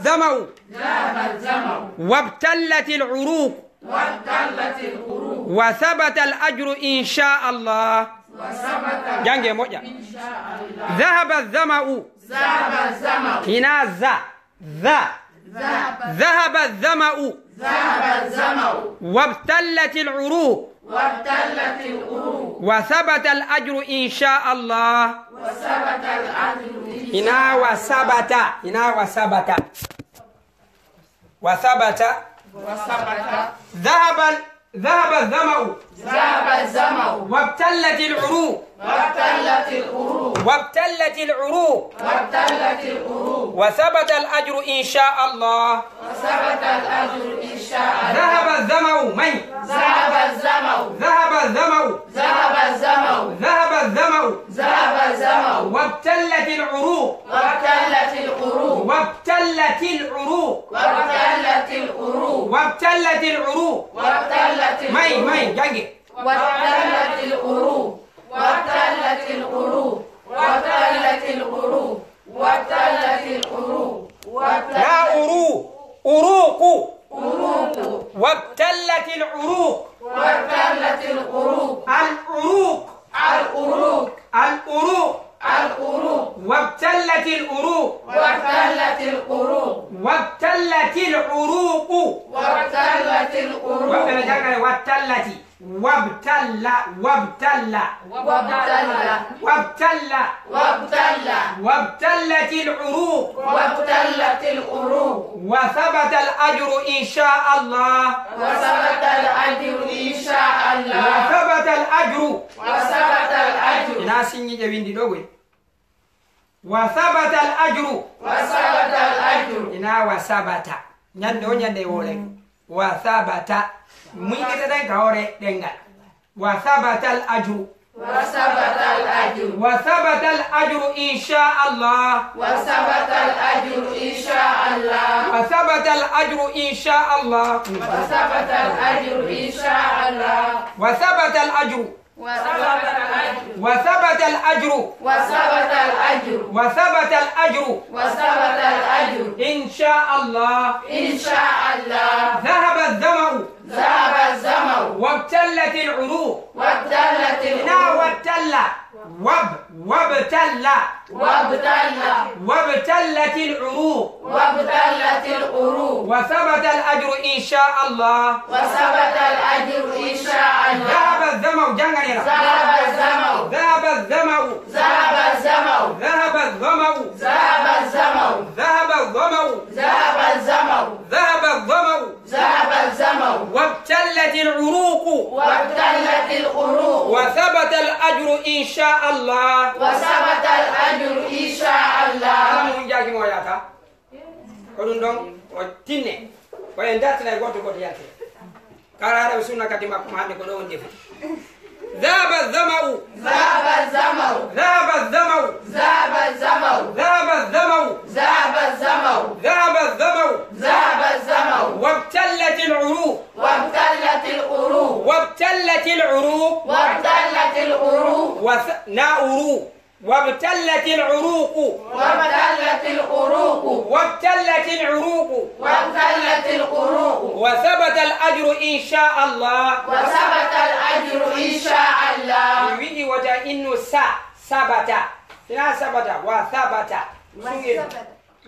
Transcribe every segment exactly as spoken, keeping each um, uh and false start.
الظمأ. ذهب الظمأ. وابتلت العروق. وابتلت العروق. وثبت الأجر إن شاء الله. وثبت. Jannge moƴƴa. إن شاء الله. ذهب الظمأ. ذهب الظمأ. Hinaa za. Za. ذهب. ذهب الظمأ. ذهب الظمأ. وابتلت العروق. وابتلت العروق. وثبت الأجر إن شاء الله. وثبت الأجر إن شاء الله. Hinaa wa sabata. Hinaa wa sabata. وثبت. وثبت. ذهب ال-، ذهب الظمأ. ذهب الظمأ. وابتلت العروق. وابتلت العروق. وابتلت العروق. وابتلت العروق. وثبت الأجر إن شاء الله. وثبت الأجر إن شاء الله. ذهب الظمأ. May. ذهب الظمأ. ذهب الظمأ. ذهب الظمأ. ذهب الظمأ. ذهب الظمأ. وابتلت العروق. وابتلت العروق. وابتلت العروق. وابتلت العروق. وابتلت العروق. وابتلت العروق. May, may, jannge. وابتلت العروق. وابتلت العروق. وابتلت العروق. وابتلت العروق. وابتلت. Naa uru. Uruqu. عروق. وابتلت العروق. وابتلت العروق. العروق. العروق. العروق. العروق. وابتلت العروق. وابتلت العروق. وابتلت العروق. وابتلت العروق. Woɓɓe no jannga وابتلت. وابتل، وابتل. وابتل. وابتل. وابتل. وابتلت العروق. وابتلت العروق. وثبت الأجر إن شاء الله. وثبت الأجر إن شاء الله. وثبت الأجر. وثبت الأجر. Ina siññiiɗe winndi ɗo koy. وثبت الأجر. وثبت الأجر. Ina وثبت. Ñande o ñande e woore. وثبت. Muyɗete ɗen ka hoore ɗenngal. وثبت الأجر. وثبت الأجر. وثبت الأجر إن شاء الله. وثبت الأجر إن شاء الله. وثبت الأجر إن شاء الله. وثبت الأجر إن شاء الله. وثبت الأجر. وثبت الأجر. وثبت الأجر. وثبت الأجر. وثبت الأجر. وثبت الأجر. إن شاء الله. إن شاء الله. ذهب الظمأ. ذهب الظمأ. وابتلت العروق. وابتلت العروق. Ina وابتل. واب، وابتل. وابتل. وابتلت العروق. وابتلت العروق. وثبت الأجر إن شاء الله. وثبت الأجر إن شاء الله. ذهب الظمأ، jannganee la. ذهب الظمأ. ذهب الظمأ. ذهب الظمأ. ذهب الظمأ. ذهب الظمأ. ذهب الظمأ. ذهب الظمأ. ذهب الظمأ. ذهب الظمأ. وابتلت العروق. وابتلت العروق. وثبت الأجر إن شاء الله. وثبت الأجر إن شاء الله. Ala mo hunjaaki mo yaata. Ko ɗum ɗon o tinne. Ko en dartina e gooto gooto yaltira. Kala haɗa ɓe sunna kadi makko mo hannde ko ɗo on defi. ذهب الظمأ. ذهب الظمأ. ذهب الظمأ. ذهب الظمأ. ذهب الظمأ. ذهب الظمأ. ذهب الظمأ. ذهب الظمأ. وابتلت العروق. وابتلت العروق. وابتلت العروق. وابتلت العروق. وث-، naa uru. وابتلت العروق. وابتلت العروق. وابتلت العروق. وابتلت العروق. وثبت الأجر إن شاء الله. وثبت الأجر إن شاء الله. Mi wi'i wota innu sa, sabata. Ina sabata, wa sabata. Suŋel.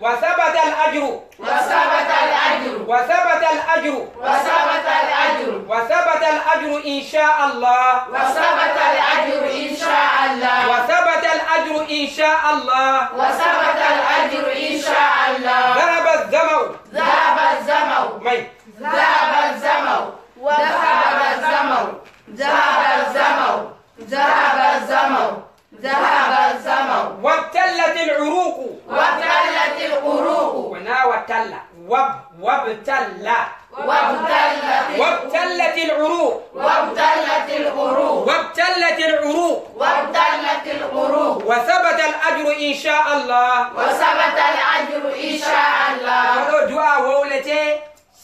وثبت الأجر. وثبت الأجر. وثبت الأجر. وثبت الأجر. وثبت الأجر إن شاء الله. وثبت الأجر إن شاء الله. وثبت الأجر إن شاء الله. وثبت الأجر إن شاء الله. ذهب الظمأ. ذهب الظمأ. May. ذهب الظمأ. ذهب الظمأ. ذهب الظمأ. ذهب الظمأ. ذهب الظمأ. وابتلت العروق. وابتلت العروق. Wonaa وابتل. واب، وابتل. وابتلت. وابتلت العروق. وابتلت العروق. وابتلت العروق. وابتلت العروق. وثبت الأجر إن شاء الله. وثبت الأجر إن شاء الله. Ko ɗo du'a wowletee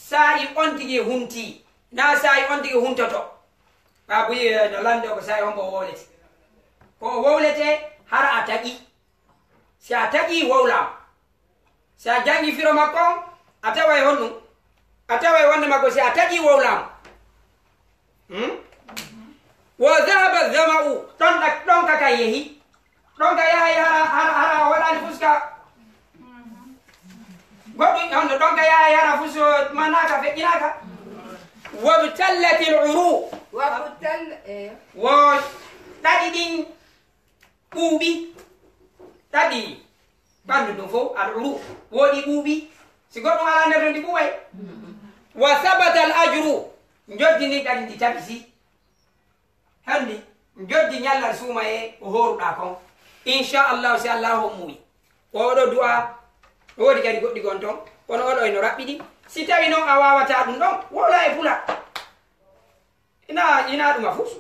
saa'i on tigi huntii. Naa saa'i on tigi huntoto. Ɓa buyi, eh, no lanndo ko saa'i hombo o wowlete. Ko o wowlete hara a taƴi. Si a taƴi wowlaama. Si a janngi firo makko on, a taway honɗum? A taway wonde makko si a taƴi wowlaama. Hmm? Wa dhahaba zama'u, ɗonka, ɗonka kan yehi. Ɗonka yahay hara, hara, hara o waɗaali fuska. Goɗɗum honno ɗonka yahay hara fus o manaaka, feƴƴinaaka. Wabtallatil uru. Wabtal-, eh. Wo ɗaɗi ɗin ɓuuɓi. Ɗaɗi ɓanndu ɗum fof, al uru. Woodi ɓuuɓi. Si goɗɗum alaa nder ɗum ɗi ɓuuɓay. Wa sabatal ajru. Njoddi ndin kadi ndi tabiti. Hanndi, njoddi ñallal suumayee ko hooruɗaa kon. Inchallahu, si Allahu on muuyi. Oɗo du'a, woodi kadi goɗɗi gon ton, kono oɗo eno raɓɓiɗi. Si tawi non a waawataa ɗum ɗon, wowla e pula. Ina, ina ɗum a fus.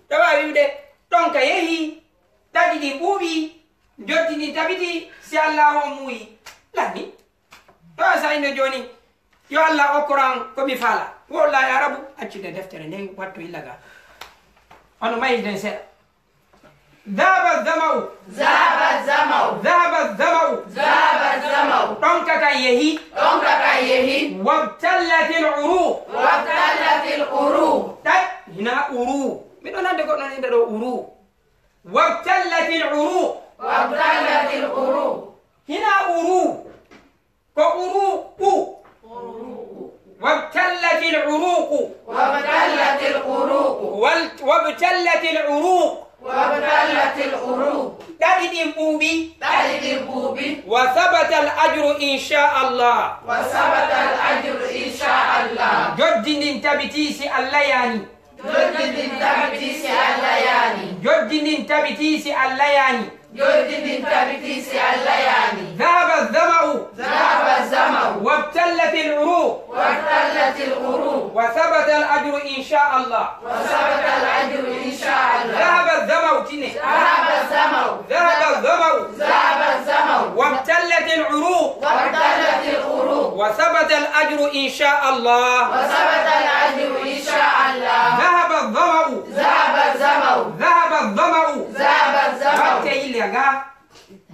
Ɗo waawi wi'ude, ɗon ka yehi, ɗaɗi ɗin ɓuuɓi, njoddi ndin tabiti, si Allahu on muuyi. Lanni. To a sa inde jooni, yo Allah okkoran ko mi faala. Wallahi Arabu, accude deftere nden, wattu illa ga. Hono mayilden seeɗa. Dhahaba zama'u. Dhahaba zama'u. Dhahaba zama'u. Dhahaba zama'u. Ɗonka kan yehi. Ɗonka kan yehi. Wabtallatil uruq. Wabtallatil uruq. Ɗay, hina uru. Miɗo nande goɗɗo nande ɗo uru. Wabtallatil uruq. Wabtallatil uruq. Hina uru. Ko uruqu. Wabtallatil uruqu. Wabtallatil uruqu. Wal-, wabtallatil uruq. Wabtallatil uruq. Ɗaɗi ɗin ɓuuɓi. Ɗaɗi ɗin ɓuuɓi. Wa sabatal ajru inchallah. Wa sabatal ajru inchallah. Njoddi ndin tabitii si Allah yaani. Njoddi ndin tabitii si Allah yaani. Njoddi ndin tabitii si Allah yaani. Njoddi ndin tabitii si Allah yaani. Dhahaba zama'u. Dhahaba zama'u. Wabtallatil uruq. Wabtallatil uruq. Wa sabatal ajru inchallah. Wa sabatal ajru inchallah. Dhahaba zama'u, tine. Dhahaba zama'u. Dhahaba zama'u. Dhahaba zama'u. Wabtallatil uruq. Wabtallatil uruq. Wa sabatal ajru inchallah. Wa sabatal ajru inchallah. Dhahaba zama'u. Dhahaba zama'u. Dhahaba zama'u. Dhahaba zama'u. Watte yille ga.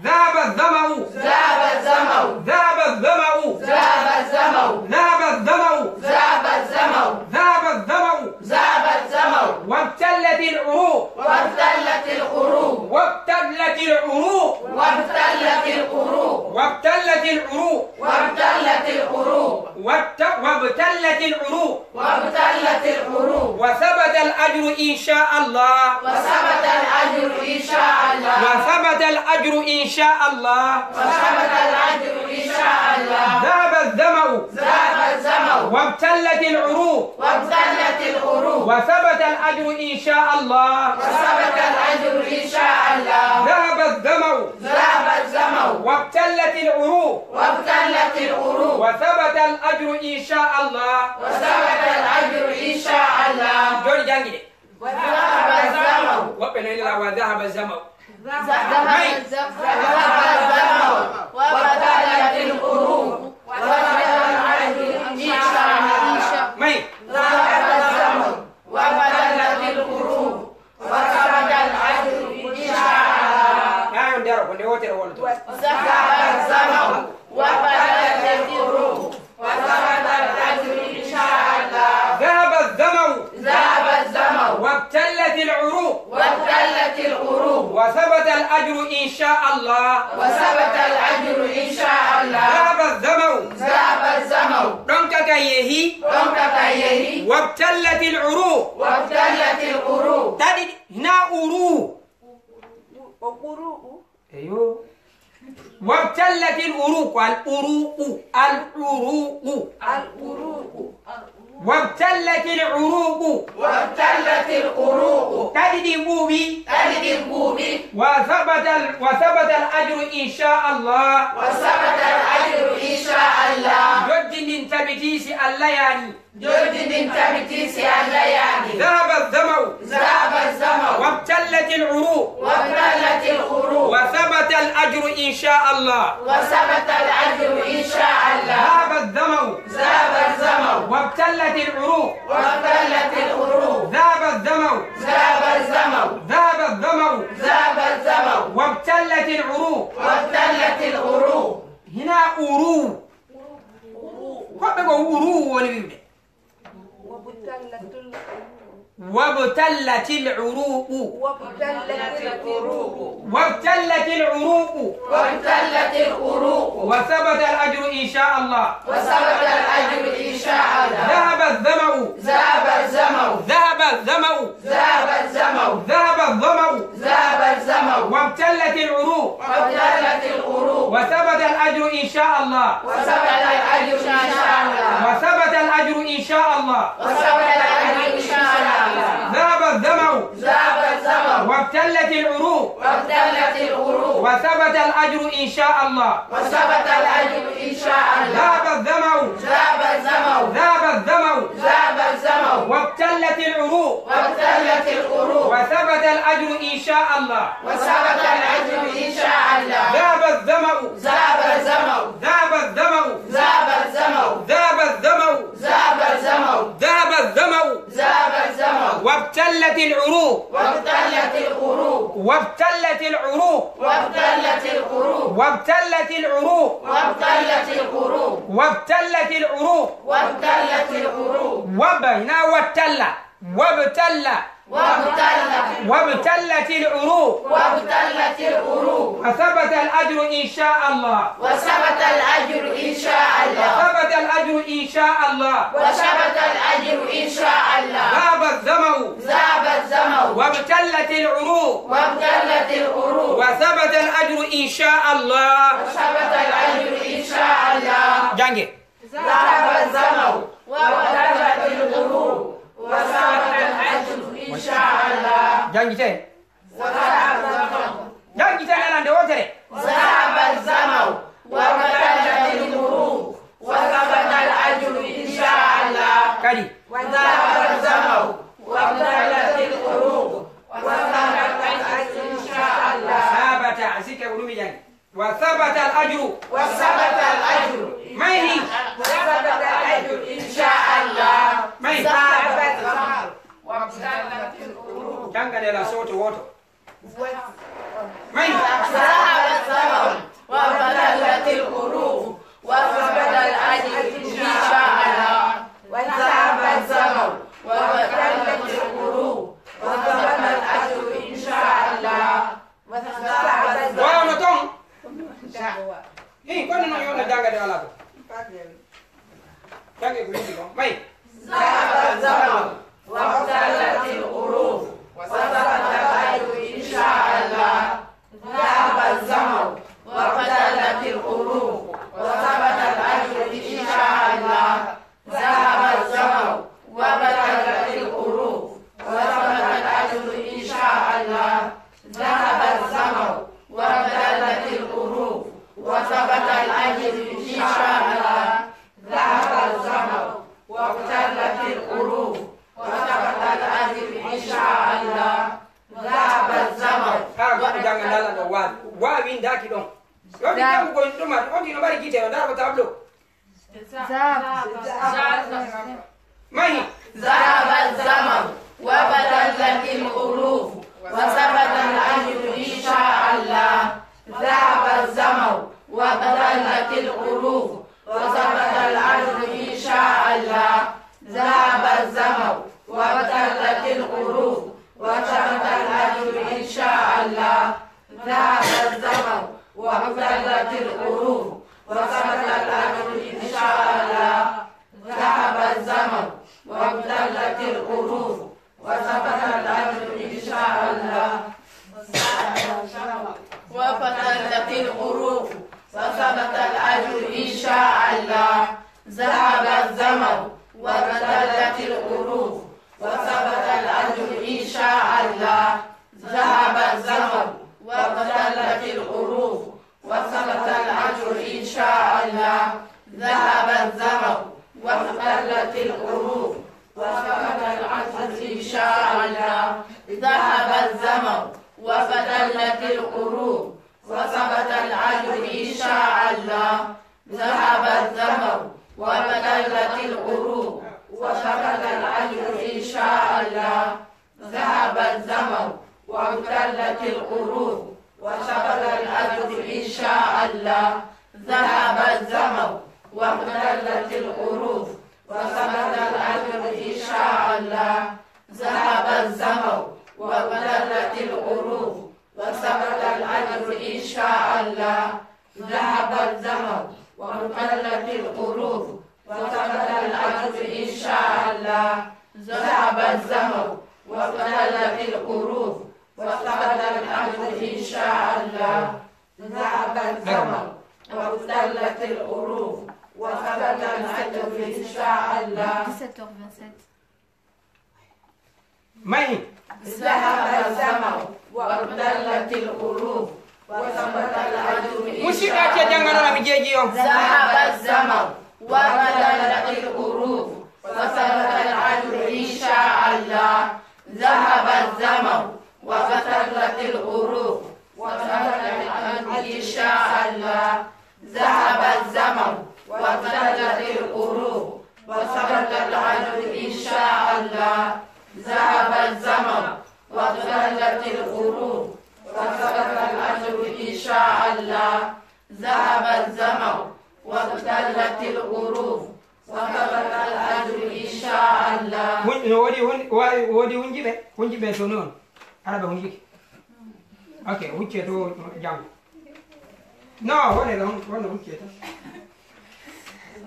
Dhahaba zama'u. Dhahaba zama'u. Dhahaba zama'u. Dhahaba zama'u. Dhahaba zama'u. Dhahaba zama'u. Dhahaba zama'u. Dhahaba zama'u. Wabtallatil uruq. Wabtallatil uruq. Wabtallatil uruq. Wabtallatil uruq. Wabtallatil uruq. Wabtallatil uruq. Wabta-, wabtallatil uruq. Wabtallatil uruq. Wa sabatal ajru inchallah. Wa sabatal ajru inchallah. Wa sabatal ajru inchallah. Wa sabatal ajru inchallah. Dhahaba zama'u. Dhahaba zama'u. Wabtallatil uruq. Wabtallatil uruq. Wa sabatal ajru inchallah. Wa sabatal ajru inchallah. Dhahaba zama'u. Dhahaba zama'u. Wabtallatil uruq. Wabtallatil uruq. Wa sabatal ajru inchallah. Wa sabatal ajru inchallah. Jooni janngi de. Wa dhahaba zama'u. Woɓɓe no ina wa dhahaba zama'u. Dhahaba zama'u. Wa batallatil uruq. Wa sabatal ajru inchallah. May. Dhahaba zama'u. Wa batallatil uruq. Wa sabatal ajru inchallah. Haa yo ndaro ko nde wootere wonto. Dhahaba zama'u. Wa batallatil uruq. Wa sabatal ajru inchallah. Dhahaba zama'u. Dhahaba zama'u. Wabtallatil uruq. Wabtallatil uruq. Wa sabatal ajru inchallah. Wa sabatal ajru inchallah. Dhahaba zama'u. Dhahaba zama'u. Ɗonka kan yehi. Ɗonka kan yehi. Wabtallatil uruq. Wabtallatil uruq. Ɗaɗi hina uru. O uru. Eyo. Wabtallatil uruq, al uruqu, al uruqu. Al uruqu. Wabtallatil uruqu. Wabtallatil uruqu. Ɗaɗi ɗin ɓuuɓi. Ɗaɗi ɗin ɓuuɓi. Wa sabatal, wa sabatal ajru inchallah. Wa sabatal ajru inchallah. Njoddi ndin tabitii si Allah yaani. Njoddi ndin tabitii si Allah yaani. Dhahaba zama'u. Dhahaba zama'u. Wabtallatil uruq. Wabtallatil uruq. Wa sabatal ajru inchallah. Wa sabatal ajru inchallah. Dhahaba zama'u. Dhahaba zama'u. Wabtallatil uruq. Wabtallatil uruq. Dhahaba zama'u. Dhahaba zama'u. Dhahaba zama'u. Dhahaba zama'u. Wabtallatil uruq. Wabtallatil uruq. Hina uru. Uru woni wiwde. وابتلت العروق. وابتلت العروق. وابتلت العروق. وثبت الأجر إن شاء الله. وثبت الأجر إن شاء الله. ذهب الظمأ. ذهب الظمأ. ذهب الظمأ. ذهب الظمأ. ذهب الظمأ. ذهب الظمأ. وابتلت العروق. وابتلت العروق. وثبت الأجر إن شاء الله. وثبت الأجر إن شاء الله. وثبت الأجر إن شاء الله. وثبت الأجر إن شاء الله. ذهب الظمأ. ذهب الظمأ. وابتلت العروق. وابتلت العروق. وثبت الأجر إن شاء الله. وثبت الأجر إن شاء الله. ذهب الظمأ. ذهب الظمأ. ذهب الظمأ. ذهب الظمأ. وابتلت العروق. وابتلت العروق. وثبت الأجر إن شاء الله. وثبت الأجر إن شاء الله. ذهب الظمأ. ذهب الظمأ. ذهب الظمأ. ذهب الظمأ. ذهب الظمأ. ذهب الظمأ. ذهب الظمأ. ذهب الظمأ. وابتلت العروق. وابتلت العروق. وابتلت العروق. وابتلت العروق. وابتلت العروق. وابتلت العروق. وابتلت العروق. وابتلت العروق. وب-، هنا وابتل. وابتل. وابتل. وابتلت العروق. وابتلت العروق. وثبت الأجر إن شاء الله. وثبت الأجر إن شاء الله. وثبت الأجر إن شاء الله. وثبت الأجر إن شاء الله. ذهب الظمأ. ذهب الظمأ. وابتلت العروق. وابتلت العروق. وثبت الأجر إن شاء الله. وثبت الأجر إن شاء الله. Jannge. ذهب الظمأ وابتلت العروق وثبت الأجر إن شاء الله. Janngite. ذهب الظمأ. Janngite nelande wootere. ذهب الظمأ وابتلت العروق وثبت الأجر إن شاء الله. Kadi. ذهب الظمأ وابتلت العروق وثبت الأجر إن شاء الله. Sabata, a sikke ko ɗum mi janngi. وثبت الأجر. وثبت الأجر. Mayhi. وثبت الأجر إن شاء الله. May. ذهب الظمأ وابتلت العروق. Jannga nela sooto wooto. May. ذهب الظمأ وابتلت العروق وثبت الأجر إن شاء الله. ذهب الظمأ وابتلت العروق وثبت الأجر إن شاء الله. Wawno toon. Hii, kono noon yo no jannga de alaa ko. Jannge ko winndi ko. May. ذهب الظمأ وابتلت العروق وثبت الأجر إن شاء الله. ذهب الظمأ وابتلت العروق وثبت الأجر إن شاء الله. ذهب الظمأ وابتلت العروق وثبت الأجر إن شاء الله. ذهب الظمأ وابتلت العروق وثبت الأجر إن شاء الله. ذهب الظمأ وابتلت العروق وثبت الأجر إن شاء الله. ذهب الظمأ. Haa goɗɗo jannga nala ɗo waawi. Waawi windaaki ɗon. Yo mi janngu ko ɗum, on tino mari gite, o ndaara ko tableau. Mahi. ذهب الظمأ وابتلت العروق وثبت الأجر إن شاء الله. ذهب الظمأ وابتلت العروق وثبت الأجر إن شاء الله. ذهب الظمأ وابتلت العروق وثبت الأجر إن شاء الله. ذهب الظمأ وابتلت العروق وثبت الأجر إن شاء الله. ذهب الظمأ وابتلت العروق وثبت الأجر إن شاء الله. وابتلت العروق وثبت الأجر إن شاء الله. ذهب الظمأ وابتلت العروق وثبت الأجر إن شاء الله. ذهب الظمأ وابتلت العروق وثبت الأجر إن شاء الله. ذهب الظمأ وابتلت العروق وثبت الأجر إن شاء الله. ذهب الظمأ وابتلت العروق وثبت الأجر إن شاء الله. ذهب الظمأ وابتلت العروق وثبت الأجر إن شاء الله. ذهب الظمأ وابتلت العروق وثبت الأجر إن شاء الله. ذهب الظمأ وابتلت الحروف وثبت الأجر إن شاء الله. ذهب الظمأ وابتلت الحروف وثبت الأجر إن شاء الله. ذهب الظمأ وابتلت الحروف وثبت الأجر إن شاء الله. ذهب الظمأ وابتلت الحروف وثبت الأجر إن شاء الله. ذهب الظمأ وابتلت الحروف وثبت الأجر إن شاء الله. Dix-sept heures vingt-sept. May. ذهب الظمأ وابتلت الحروف وثبت الأجر إن شاء الله. Musidɓe, acce jannganooɗo mi jeeji on. ذهب الظمأ وابتلت الحروف وثبت الأجر إن شاء الله. ذهب الظمأ وابتلت الحروف وثبت الأجر إن شاء الله. ذهب الظمأ وابتلت الحروف وثبت الأجر إن شاء الله. ذهب الظمأ وابتلت الحروف وثبت الأجر إن شاء الله. ذهب الظمأ وابتلت الحروف وثبت الأجر إن شاء الله. Hun-, no woodi hun-, wa-, woodi hunjiɓe, hunjiɓe to noon. Ara ɓe hunjike. Ok, hucce to janngo. No, wone ɗon, wone hucce to.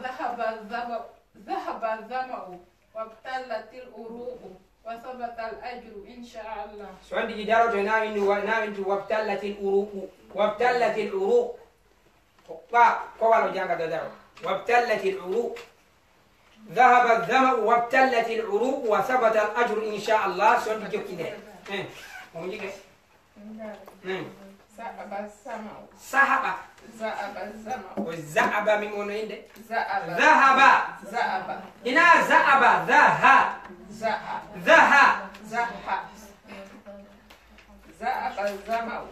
ذهب الظمأ، ذهب الظمأ وابتلت العروق وثبت الأجر إن شاء الله. So on tigi daroto, na windu wa-, na windu وابتلت العروق. وابتلت العروق. Ko ɓa, ko walo janga da daro. وابتلت العروق. ذهب الظمأ وابتلت العروق وثبت الأجر إن شاء الله. So on tigi jokki nde. Eh, on tigi. Hmm. ذهب الظمأ. Sahaba. ذهب الظمأ. Ko zaaba mi mono inde. ذهب. Zahaba. ذهب. Ina zaaba, zaha. ذهب. Zaha. ذهب. ذهب الظمأ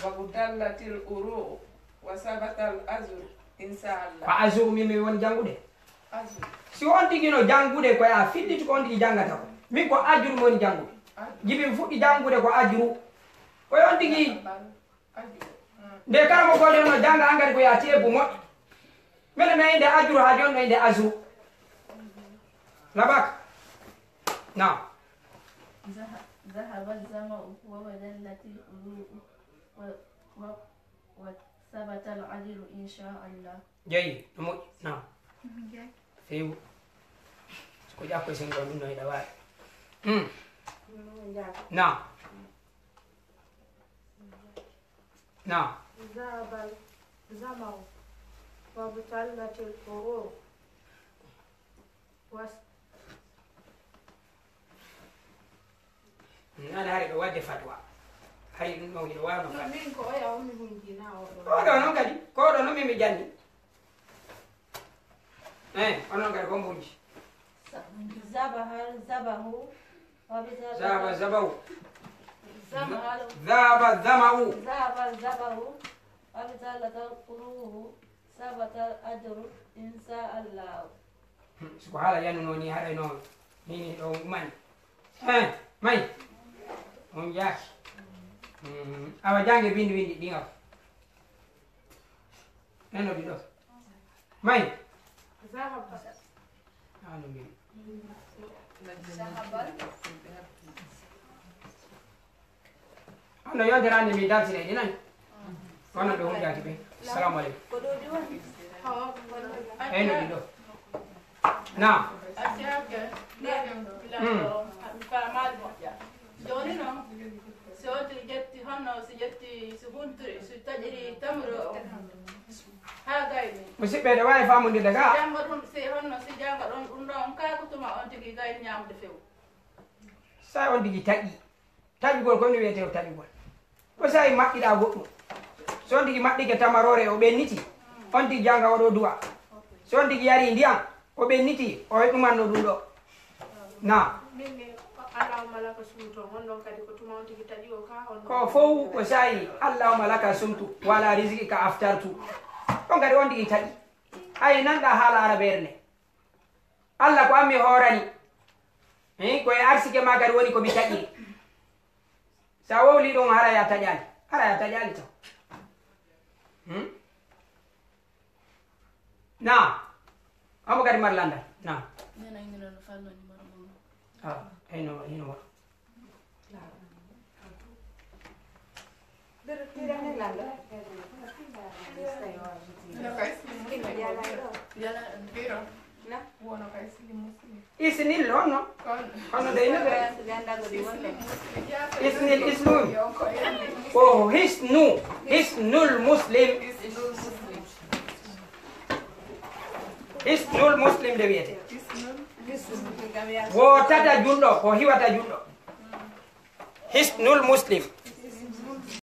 وابتلت العروق وثبت الأجر إن شاء الله. Ko ajuru min mi woni janngude. Ajuru. Si on tigi no janngude ko ya filliti ko on tigi janngata ko. Min ko ajuru mi woni janngude. Ajuru. Jibi mi fuɗɗi janngude ko ajuru. Ko on tigi. Ajuru. Mm. Nde kala mo gode no jannga angadi ko ya tebu moƴƴo. Mene mi inde ajuru ha jon mi inde ajuru. Labak. Naam. ذه-، ذهب الظمأ وابتلت العروق و-، و-، وثبت الأجر إن شاء الله. Jeyi, no moƴƴi. Naam. Jeyi. Fewu. Ko ƴakko sen ɗon ɗum no hiɗa waawi. Hmm. Naam. Naam. ذهب الظمأ وابتلت العروق وس- Nana hari ɗo wadde fatwa. Hari ɗum ɗon hiɗo waawno fatwa. Min ko oya woni hunjina o ɗo. Ko ɗo noon kadi. Ko ɗo noon min mi janni. Eh, onon kadi ko mbunji. ذبح الذبح. ذهب الظمأ. ذهب الظمأ. ذهب الظمأ. وابتلت العروق. ثبت الأجر إن شاء الله. Hmm, so ko haala yanunoo nii, haɗay noon. Nii, nii, ɗo umani. Eh, may. On jaaki. Hmm, awa jannge binndi, winndi ɗi ngaw. Neno ɗi ɗo. May. Zahaba. Ano min. Zahaba. Hono yontere hannde min dartinay ɗi nani? Kono ɓe hundaaki ɓe. Assalamu aleykum. Eyyi, no ɗi ɗo. Naam. Hmm. Jooni noon, si on tigi ƴetti, honno si ƴetti, si huntiri, si taƴiri tamro o, haa gayni. Musidɓe, ɗe waawi faamondirde ga. Janngo ɗum, si honno si janngo ɗon, ɗum ɗon, kaa ko tuma on tigi gayni ñaamude few. Sa on tigi taƴi. Taƴugol ko no wiyetee ko taƴugol. Ko sa'i maɓɓiɗaa goɗɗum. So on tigi maɓɓike tamaroore o ɓenniti, on tigi jannga oɗo du'a. So on tigi yari ndiyam, o ɓenniti, o heɓumanno ɗum ɗo. Naam. Min ni, Allahumma laka sumtu, on ɗon kadi ko tuma on tigi taƴi o ka, on ko fow ko sa'i, Allahumma laka sumtu, wa ala rizqika aftartu. On kadi on tigi taƴi. Ay, nanɗa haala arabeere nde. Alla ko an mi hoorani. Hein, ko e arsike maa kadi woni ko mi taƴi. Sa wowli ɗum, hara ya taƴaali. Hara ya taƴaali taw. Hmm? Naam. Amo kadi mar landa. Na. Nena ingino no fallo ni maro mo. Ah, ino, ino. Isnil on no. Kono de ino de. Isnil, isnul. Oh, hisnu. Hisnul muslim. Hisnul muslim de wiyete. Wo tata julɗo, ko hiwata julɗo. Hisnul muslim.